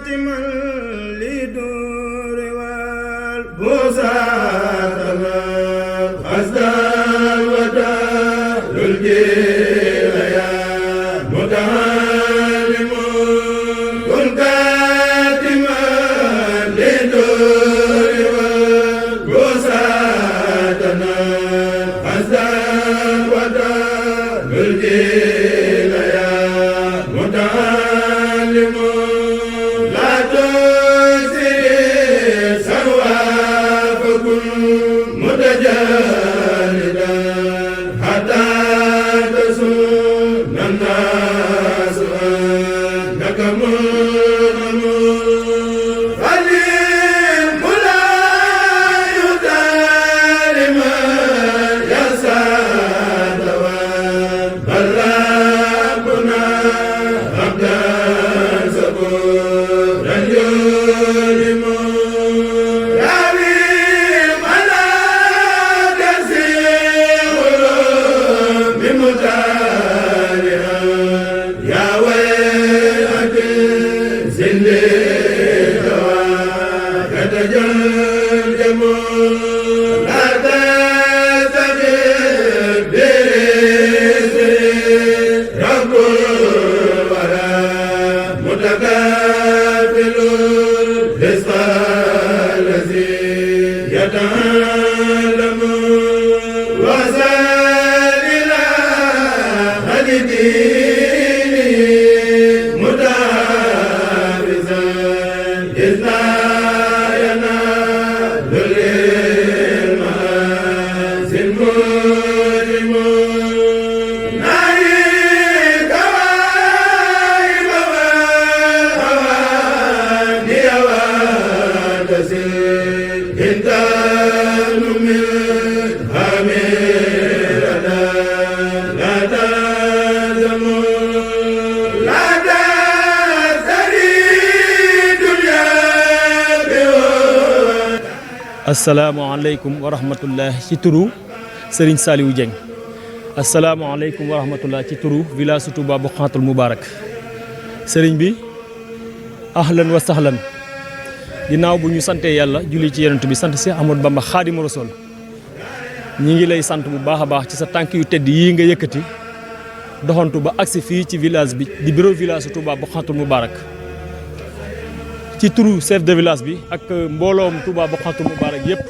خاتما لدور والبساط قصد الوداع الجيل يا متعلم كن خاتما لدور والبساط قصد الوداع الجيل يا متعلم لا تسير سواء فكن متجاندا حتى تسون الناس أنك منعم علم لا يدار من يسعد بل ربنا عبدا صبورا يلم رحيم على تسير بمتارها يا ويلك زلي يتجمجم لا تستجب برزق رب الورى متكافل الرزق الذي يتعلم وسائل إلى هدي دينه متعرضا إذ لا ينال العلم زل مجرم ناهيك واهب والهواني وتسير إنت من أميرنا لا تلزم لا تزدري دنيا بوجه. asalaamaaleykum wa rahmatullah ci turu Serigne Saliou Dieng asalaamaaleykum wa rahmatullah ci turu village Touba Bouhatoul Moubarak Serigne bi ahlan wa sahlan ginnaaw bu ñu santee yàlla julli ci yonent bi sant Cheikh Ahmadou Bamba Khadimu Rasul ñi ngi lay sant bu baax a baax ci sa tànk yu tedd yii nga yëkkati doxantu ba agsi fii ci village bi di bureau village Touba Bouhatoul Moubarak ci turu chef de village bi ak mbooloom Touba Bouhatoul Moubarak yëpp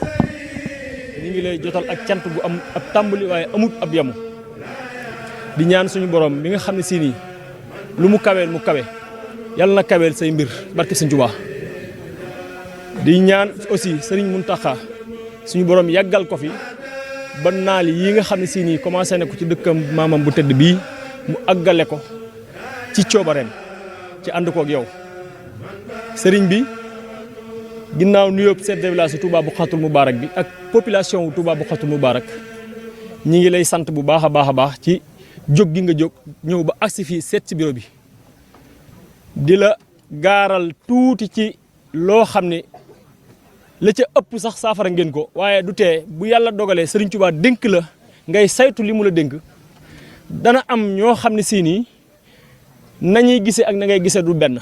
ñi ngi lay jotal ak cant bu am ab tàmbali waaye amut ab yamu di ñaan suñu borom bi nga xam ne si nii lu mu kaweel mu kawe yàlla na kaweel say mbir barke Sëñ Touba di ñaan aussi Serigne Mountakha suñu borom yàggal ko fi ba naal yi nga xam ne si nii commencé na ko ci dëkkam maamam bu tëdd bii mu àggale ko ci coobareem ci ànd koog yow Serigne bi ginnaaw nuyoo chef de village Touba Bouhatoul Moubarak bi ak population wu Touba Bouhatoul Moubarak ñi ngi lay sant bu baax a baax ci jóg gi nga jóg ñëw ba agsi fii seet ci bureau bi di la gaaral tuuti ci loo xam ne la ca ëpp sax saafara ngeen ko waaye du tee bu yàlla dogalee Serigne Touba dénk la ngay saytu li mu la dénk dana am ñoo xam ne si nii nañuy gisee ak na ngay gisee du benn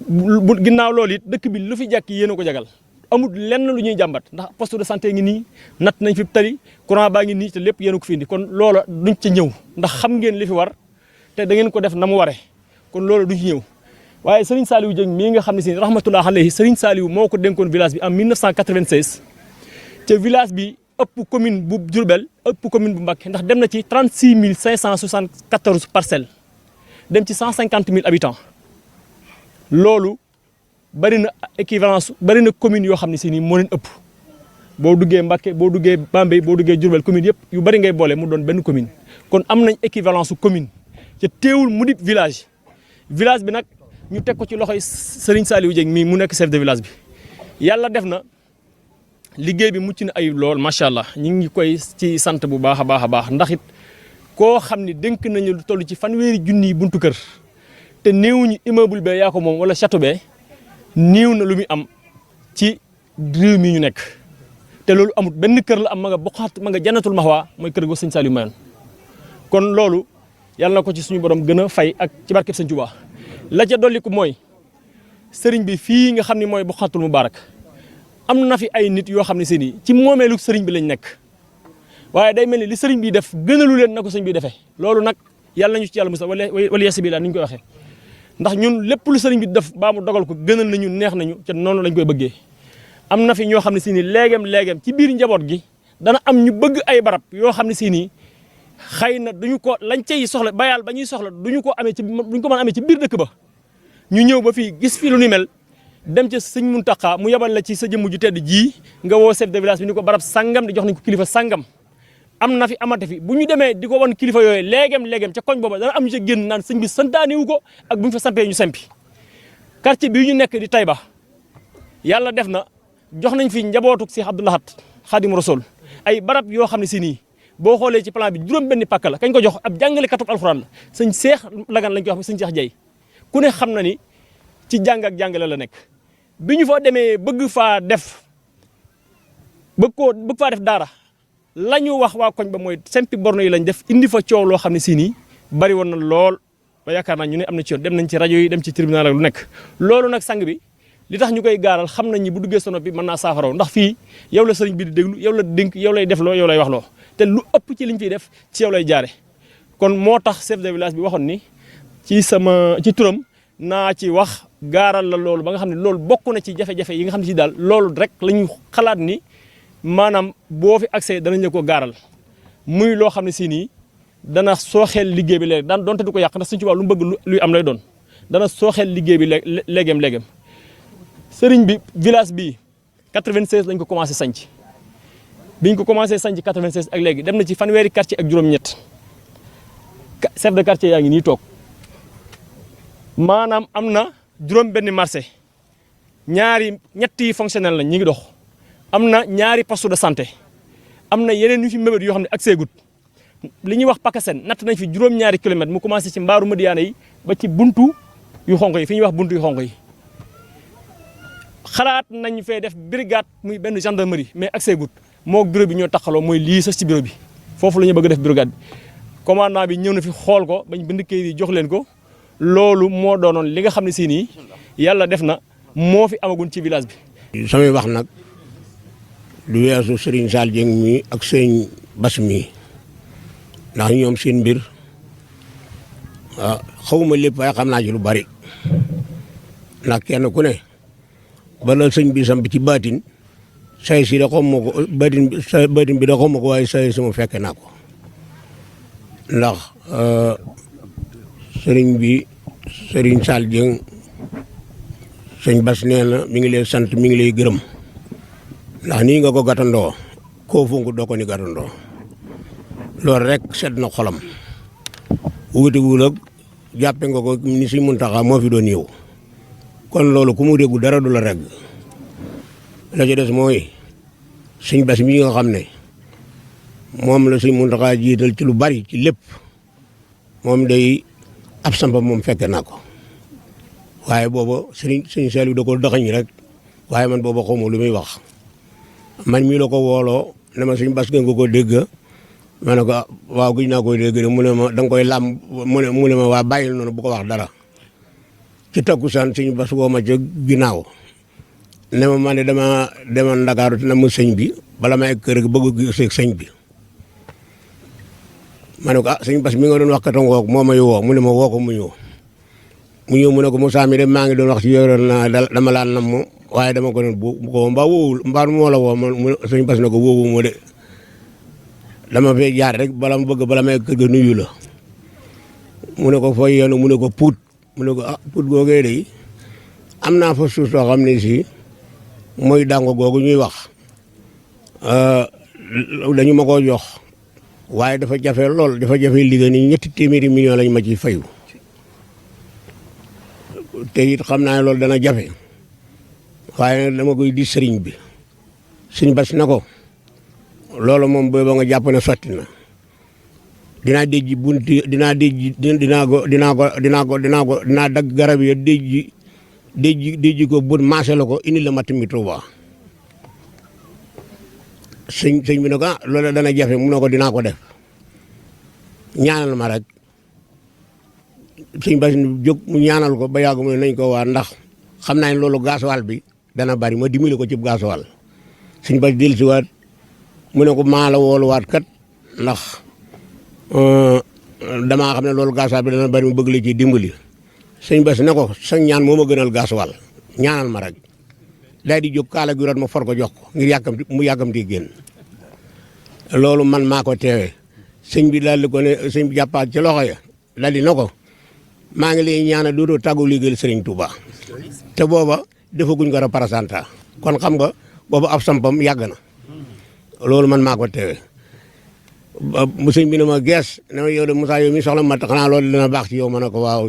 bu ginnaaw loolu it dëkk bi lu fi jàkk yéen a ko jagal amul lenn lu ñuy jàmbat ndax poste de santé ngi nii natt nañ fi tali courant baa ngi nii te lépp yéen a ko fi indi kon loola duñ ca ñëw ndax xam ngeen li fi war te da ngeen ko def na mu waree kon loola duñ ci ñëw waaye Serigne Saliou Dieng mii nga xam ne si rahmatullah alayhi Serigne Saliou moo ko dénkoon village bi en 1996 te village bi ëpp commune bu Diourbel ëpp commune bu Mbacké ndax dem na ci 36 574 parcelles dem ci 150 000 habitants loolu bari na équivalence bari na commune yoo xam ne si nii moo leen ëpp boo duggee Mbacké boo duggee Bambey boo duggee Diourbel commune yëpp yu bari ngay boole mu doon benn commune kon am nañ équivalence su commune te teewul mu di village bi nag ñu teg ko ci loxoy Serigne Saliou Dieng mii mu nekk chef de village bi yàlla def na liggéey bi mucc na ayib lool macha allah ñu ngi koy ci sant bu baax a baax ndax it koo xam ne dénk nañu lu toll ci fanweeri junni buntu kër te néewuñu immeuble bee yaa ko moom wala château bee néew na lu muy am ci réew mi ñu nekk te loolu amut benn kër la am ma nga jannatul maxwa mooy kër go sëñ Saliou mayoon kon loolu yàlla na ko ci suñu borom gën a fay ak ci barkeb sëñ Touba la ca dolliku mooy sëriñ bi fii nga xam ne mooy Bouhatoul Moubarak am na fi ay nit yoo xam ne seen i ci moomeelu sëriñ bi lañ nekk waaye day mel ni li sëriñ bi def gënalu leen na ko sëriñ bi defee loolu nag yàlla nañu ci yàlla musa wala yasi bi laa ni ñu koy waxee ndax ñun lépp lu sëriñ bi def baa mu dogal ko gënal nañu neex nañu te noonu lañ koy bëggee am na fi ñoo xam ne si ni léegam ci biir njaboot gi dana am ñu bëgg ay barab yoo xam ne si nii xëy na duñu ko lañ cay soxla bayal ba ñuy soxla duñu ko amee duñu ko mën a amee ci biir dëkk ba ñu ñëw ba fii gis fi lu ni mel dem ca sëñ Muntaxa mu yebal la ci sa jëmm ju tedd ji nga woo chef de village bi ni ko barab sangam di jox nañ ko kilifa sangam am na fi amate fi bu ñu demee di ko wan kilifa yooyu léegam ca koñ booba dana am ñu ca génn naan sëñ bi santaaniwu ko ak bu ñu fa sampee ñu sempi quartier bii ñu nekk di Taïba yàlla def na jox nañ fi njabootuk si Abdoul Ahad Xaadimu Rasuul ay barab yoo xam ne si nii boo xoolee ci plan bi juróom benn pàkk la kañ ko jox ab jàngalekatub alxuraan la sëñ Seex Lagan lañ ko wax sëñ Seex Jay ku ne xam na ni ci jàng ak jàngale la nekk bi ñu fa demee bëgg faa def daara la ñu wax waa koñ ba mooy sempi borno yi lañ def indi fa coow loo xam ne si nii bari woon na lool ba yaakaar naa ñu ne am na ci yoon dem nañ ci rajo yi dem ci tribunal ak lu nekk loolu nag sang bi li tax ñu koy gaaral xam nañ ni bu duggee sa noppi mën naa saafaraw ndax fii yow la sëriñ bi di déglu yow la dénk yow lay defloo yow lay waxloo te lu ëpp ci liñ fiy def ci yow lay jaare kon moo tax chef de village bi waxoon ni ci turam naa ci wax gaaral la loolu ba nga xam ne loolu bokk na ci jafe-jafe yi nga xam ne si daal loolu rek la ñu xalaat ni maanaam boo fi accès danañ la ko gaaral muy loo xam ne si nii dana sooxeel liggéey bi léegi daan donte du ko yàq ndax suñu ci wàllu lu mu bëgg luy am lay doon dana sooxeel liggéey bi léegam sëriñ bi village bi 96 lañ ko commencé sanc biñ ko commencé sanc 96 ak léegi dem na ci fanweeri quartier ak juróom-ñett chef de quartier yaa ngi nii toog maanaam am na juróom benn marché ñetti fonctionnel lañ ñi ngi dox am na ñaari poste de santé am na yeneen yu fi mébét yoo xam ne ak seegut li ñuy wax Pakasen natt nañ fi juróom-ñaari kilomètres mu commencé ci mbaaru Madiana yi ba ci buntu yu xonq yi fi ñuy wax buntu yu xonq yi xalaat nañ fee def brigade muy benn gendarmerie mais ak seegut moo bureau bi ñoo taxaloo mooy lii sax ci bureau bi foofu la ñu bëgg def brigade bi commandant bi ñëw na fi xool ko bañ bind kayit yi jox leen ko loolu moo doonoon li nga xam ne si nii yàlla def na moo fi amagun ci village bi. samay wax nag du weesu Serigne Sall Dieng mi ak Serigne Bass mi ndax ñoom seen mbir xawma lépp waaye xam naa ci lu bari ndax kenn ku ne bala sëñ bi sam bi ci baatin say si da xaw ma ko baatin bi da xaw ma ko waaye say si mu fekke naa ko ndax sëriñ bi Serigne Sall Dieng sëñ Bass nee na mi ngi lay sant mi ngi lay gërëm ndax nii nga ko gàttandoo koo funku doo ko ni gàttandoo loolu rek sedd na xolam wutiwul ak jàppe nga ko ni si Muntaxa moo fi doon ñëw kon loolu ku mu déggu dara du la regg la ci des mooy sëñ Bass mi nga xam ne moom la sëñ Muntaxa jiital ci lu bari ci lépp moom day ab samba moom fekke naa ko waaye booba sëñ Saliou da ko doxañ rek waaye man booba xawma lu muy wax man mii la ko wooloo ne ma sëñ Bass nga ko dégg ma ne ko waaw gëj naa koy dégg mu ne ma da nga koy làmb mu ne ma waa bàyyil noonu bu ko wax dara ci takkusaan sëñ Bass woo ma ca ginnaaw ne ma man de dama demoon Ndakaaru te na mu sëñ bi bala may kër gi bëgg gisee sëñ bi ma ne ko sëñ Bass mi nga doon wax katangoo moo may woo mu ne ma woo ko mu ñëw mu ne ko Moussa mi de maa ngi doon wax ci yoroon naa dama laa nam waaye dama ko doon bu ko mbaa woowul mbaa moo la woo mu sëñ Bass ne ko woowu moo de dama fee jaar rek bala may kër ga nuyu la mu ne ko fooy yéen mu ne ko puut mu ne ko puut googee de am naa fa suuf soo xam ne si mooy dàngo googu ñuy wax dañu ma koo jox waaye dafa jafe lool dafa jafe liggéey ni 300 millions lañ ma ci fayu te it xam naa ne loolu dana jafe waaye nag dama koy di sëriñ bi sëñ Bass na ko loolu moom booba nga jàpp ne sotti na dinaa déjji bunti dinaa dagg garab yi déjji ko bun maase la ko indi la matt mi Touba sëñ bi ne ko loolu dana jafe mu ne ko dinaa ko def ñaanal ma rek sëñ Bass jóg mu ñaanal ko ba yàgg mu ne nañ ko waa ndax xam naa ne loolu gasoil bi dana bari ma dimbali ko ci gasoil sëñ Bass dellusiwaat mu ne ko maa la wooluwaat kat ndax damaa xam ne loolu gasoil bi dana bari mu bëgg la ci dimbali sëñ Bass ne ko sa ñaan moo ma gënal gasoil ñaanal ma rek daal di jóg kaala gi rot ma for ko jox ko ngir yàkkamti génn loolu man maa ko teewee sëñ bi daal di ko ne sëñ bi jàppaat ci loxo ya daal di na ko maa ngi lay ñaanal dootoo tàggu liggéeyal Serigne Touba te booba defaguñ ko représentant kon xam nga booba ab sampam yàgg na loolu man maa ko teewee mu sëñ bi ne ma gees ne ma yow de Moussa yow mi soxla mat xanaa loolu dina baax ci yow ma ne ko waaw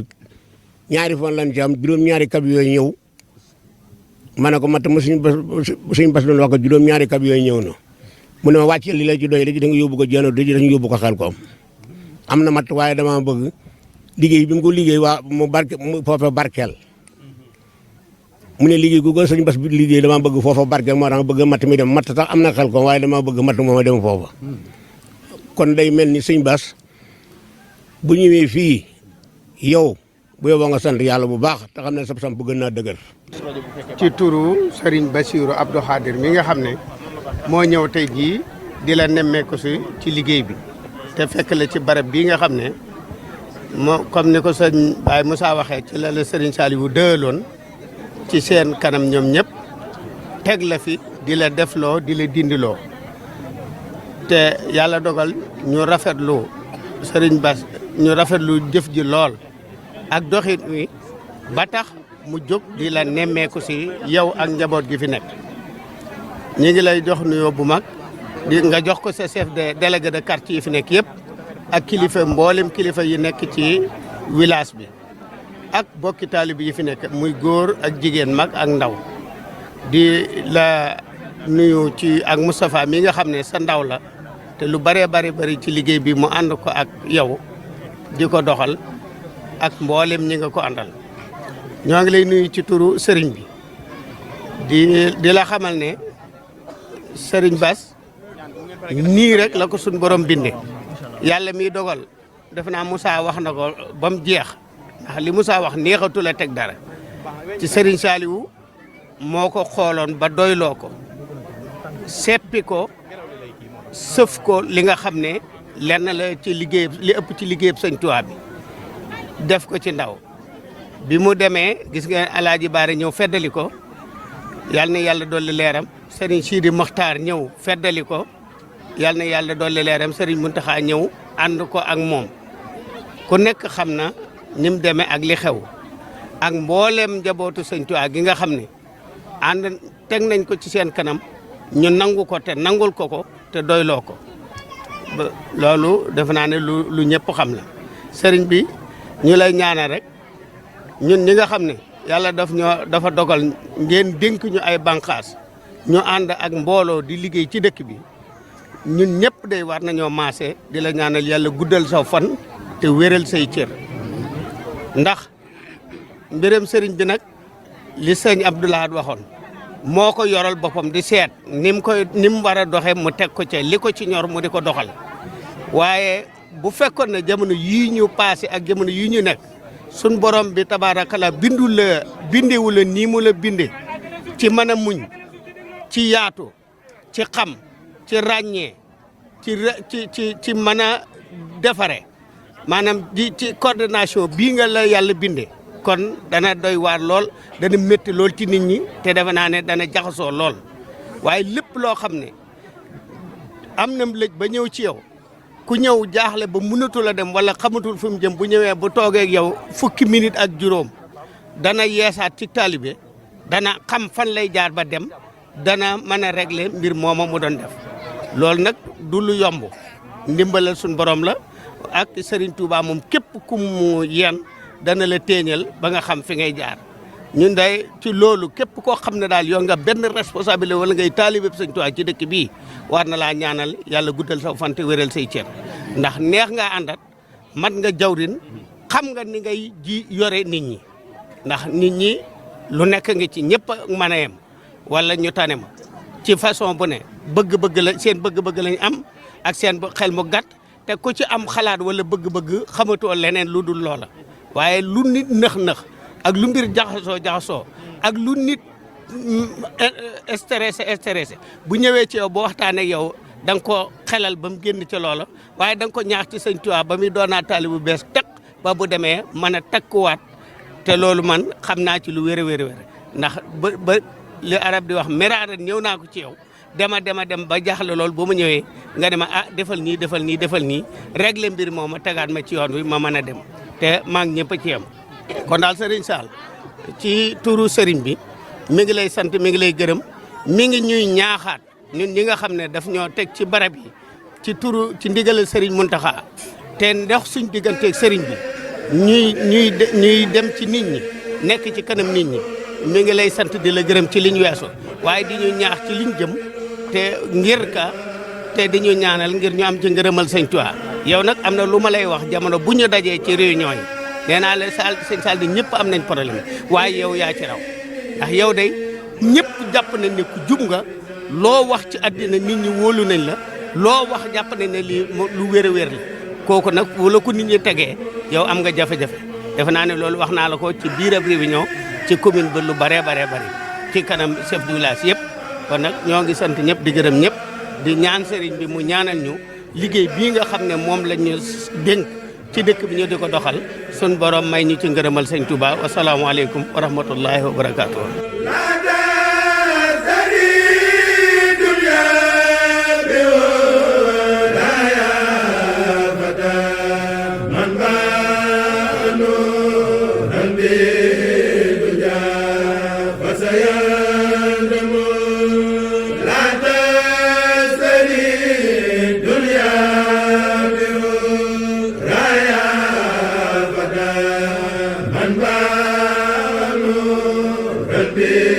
ñaari fan lan ci am juróom-ñaari kab yooyu ñëw ma ne ko mat ma suñ Bass doon wax ko juróom-ñaari kab yooyu ñëw na mu ne ma wàcceel li la ci doy léegi da nga yóbbu ko jëno dëj dañu yóbbu ko xel ko am na mat waaye dama bëgg liggéey bi mu ko liggéey waa mu foofa barkeel mu ne liggéey gu ko sëñ Bass bi liggéey dama bëgg foofa barkeel moo tax bëgg matt mi dem matt sax am na xel ko waaye dama bëgg matt mooma dem foofa kon day mel ni sëñ Bass bu ñëwee fii yow bu yóbboo nga sant yàlla bu baax te xam ne sab sam bu gën naa dëgër ci turu Serigne Basssirou Abdou Khadr mi nga xam ne moo ñëw tey jii di la nemmeeku si ci liggéey bi te fekk la ci barab bii nga xam ne moo comme ni ko sëñ Baye Moussa waxee ci la Serigne Saliou dëloon ci seen kanam ñoom ñëpp teg la fi di la defloo di la dindiloo te yàlla dogal ñu rafetlu Serigne Bass ñu rafetlu jëf ji lool ak doxit wi ba tax mu jóg di la nemmeeku si yow ak njaboot gi fi nekk ñi ngi lay jox nuyoo bu mag di nga jox ko sa chef de délégué de quartier yi fi nekk yëpp ak kilifa mboolem kilifa yi nekk ci village bi ak bokki taalibe yi fi nekk muy góor ak jigéen mag ak ndaw di la nuyu ci ak Moustapha mi nga xam ne sa ndaw la te lu bëree bari ci liggéey bi mu ànd ko ak yow di ko doxal ak mboolem ñi nga ko àndal ñoo ngi lay nuyu ci turu Serigne bi di la xamal ne Serigne Bass nii rek la ko suñ borom binde yàlla miy dogal def naa Moussa wax na ko ba mu jeex ndax li Moussa wax neexatu la teg dara ci Serigne Saliou moo ko xooloon ba doyloo ko seppi ko sëf ko li nga xam ne lenn la ci liggéey li ëpp ci liggéeyub Sëñ Touba bi def ko ci ndaw bi mu demee gis nga Alaaji Baare ñëw feddali ko yàlla na yàlla dolli leeram Serigne Sidi Mokhtar ñëw feddali ko yàlla na yàlla dolli leeram Serigne Mountakha ñëw ànd ko ak moom ku nekk xam na ni mu demee ak li xew ak mboolem njabootu Sëñ Touba gi nga xam ne ànd teg nañ ko ci seen kanam ñu nangu ko te nangul ko te doyloo ko loolu defe naa ne lu ñëpp xam la Serigne bi ñu lay ñaanal rek ñun ñi nga xam ne yàlla dafa dogal ngeen dénk ñu ay bànqaas ñu ànd ak mbooloo di liggéey ci dëkk bi ñun ñëpp day war nañoo maase di la ñaanal yàlla guddal sa fan te wéral say cër ndax mbiram sëriñ bi nag li sëñ Abdoul waxoon moo ko yoral boppam di seet ni mu war a doxee mu teg ko ca li ko ci ñor mu di ko doxal waaye bu fekkoon ne jamono yii ñu passé ak jamono yii ñu nekk sun borom bi tabaarakala bindewu la nii mu la binde ci mën a muñ ci yaatu ci xam ci ràññee ci mën a defare maanaam ci coordination bii nga la yàlla binde kon dana doy waar lool dana métti lool ci nit ñi te defe naa ne dana jaxasoo lool waaye lépp loo xam ne am na lëj ba ñëw ci yow ku ñëw jaaxle ba mënatul a dem wala xamatul fu mu jëm bu ñëwee bu toogee ak yow fukki minute ak juróom dana yeesaat ci taalibe dana xam fan lay jaar ba dem dana mën a régler mbir mooma mu doon def loolu nag du lu yomb ndimbalal suñ borom la ak Serigne Touba moom képp ku mu yeen dana la téeñal ba nga xam fi ngay jaar ñun day ci loolu képp koo xam ne daal yoo nga benn responsabilité wala ngay taalibe Sëñ Touba ci dëkk bii war na laa ñaanal yàlla guddal sa fan te wéral say cër ndax neex nga àndat mat nga jawrin xam nga ni ngay ji yore nit ñi ndax nit ñi lu nekk nga ci ñëpp mën a yem wala ñu tane ma ci façon bu ne bëgg-bëgg la seen bëgg-bëgg lañ am ak seen xel mu gàtt te ku ci am xalaat wala bëgg-bëgg xamatoo leneen lu dul loola waaye lu nit nëx-nëx ak lu mbir jaxasoo ak lu nit stressé bu ñëwee ci yow boo waxtaanee ak yow da nga ko xelal ba mu génn ci loola waaye da nga ko ñaax ci sëñ Tuubaa ba muy doonaa taalibe bu bees teg ba bu demee mën a takkuwaat te loolu man xam naa ci lu wér a wér ndax ba li arab di wax meraaran ñëw naa ko ci yow dem ba jaaxle loolu ba mu ñëwee nga dem defal nii régler mbir moom ma tegaat ma ci yoon wi ma mën a dem te maa ngi ñëpp a ci yem. kon daal Serigne Sall ci turu Serigne bi mi ngi lay sant mi ngi lay gërëm mi ngi ñuy ñaaxaat ñun ñi nga xam ne daf ñoo teg ci barab yi ci ndigalal Serigne Mountakha te ndox suñ digganteeg Serigne bi ñuy dem ci nit ñi nekk ci kanam nit ñi mi ngi lay sant di la gërëm ci liñ weesu waaye di ñu ñaax ci liñ jëm te te di ñu ñaanal ngir ñu am ci ngërëmal sëñ Tuubaa yow nag am na lu ma lay wax jamono bu ñu dajee ci réunion yi nee naa la sëñ Sall di ñëpp am nañ problème waaye yow yaa ci raw ndax yow day ñëpp jàpp nañ ne ku jub nga loo wax ci àddina nit ñi wóolu nañ la loo wax jàpp nañ ne lii lu wér a wér la kooku nag wala ko nit ñi tegee yow am nga jafe-jafe defe naa ne loolu wax naa la ko ci biir ab réunion ci commune ba lu bare ci kanam chef du village yëpp kon nag ñoo ngi sant ñëpp di gërëm ñëpp di ñaan sëriñ bi mu ñaanal ñu liggéey bii nga xam ne moom lañ ñu dénk ci dëkk bi ñu di ko doxal sun borom may ñu ci ngërëmal sëñ Touba wasalaamualeykum wa rahmatullahi wa barakaatu. Rabbi